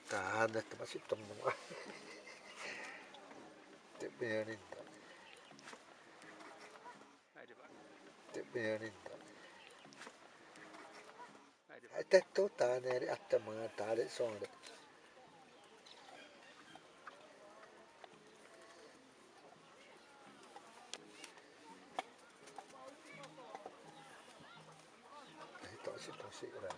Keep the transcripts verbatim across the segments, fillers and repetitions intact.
Tane te ma si tomo. Te beni da. Te beni da. Até tô tane ri até ma tare sore. Ai, tô si tô si ra.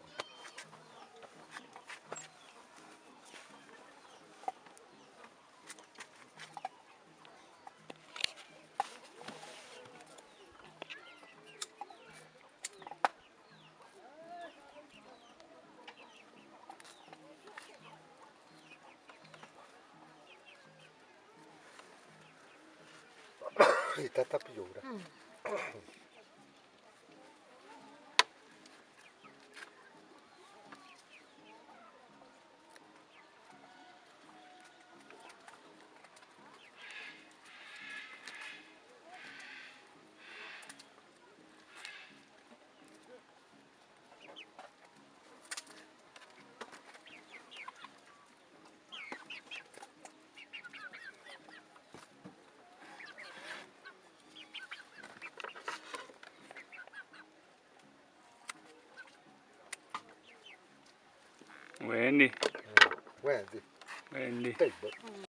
Ita tapiora. Wẽni. Wẽni. Wẽni. Teibo.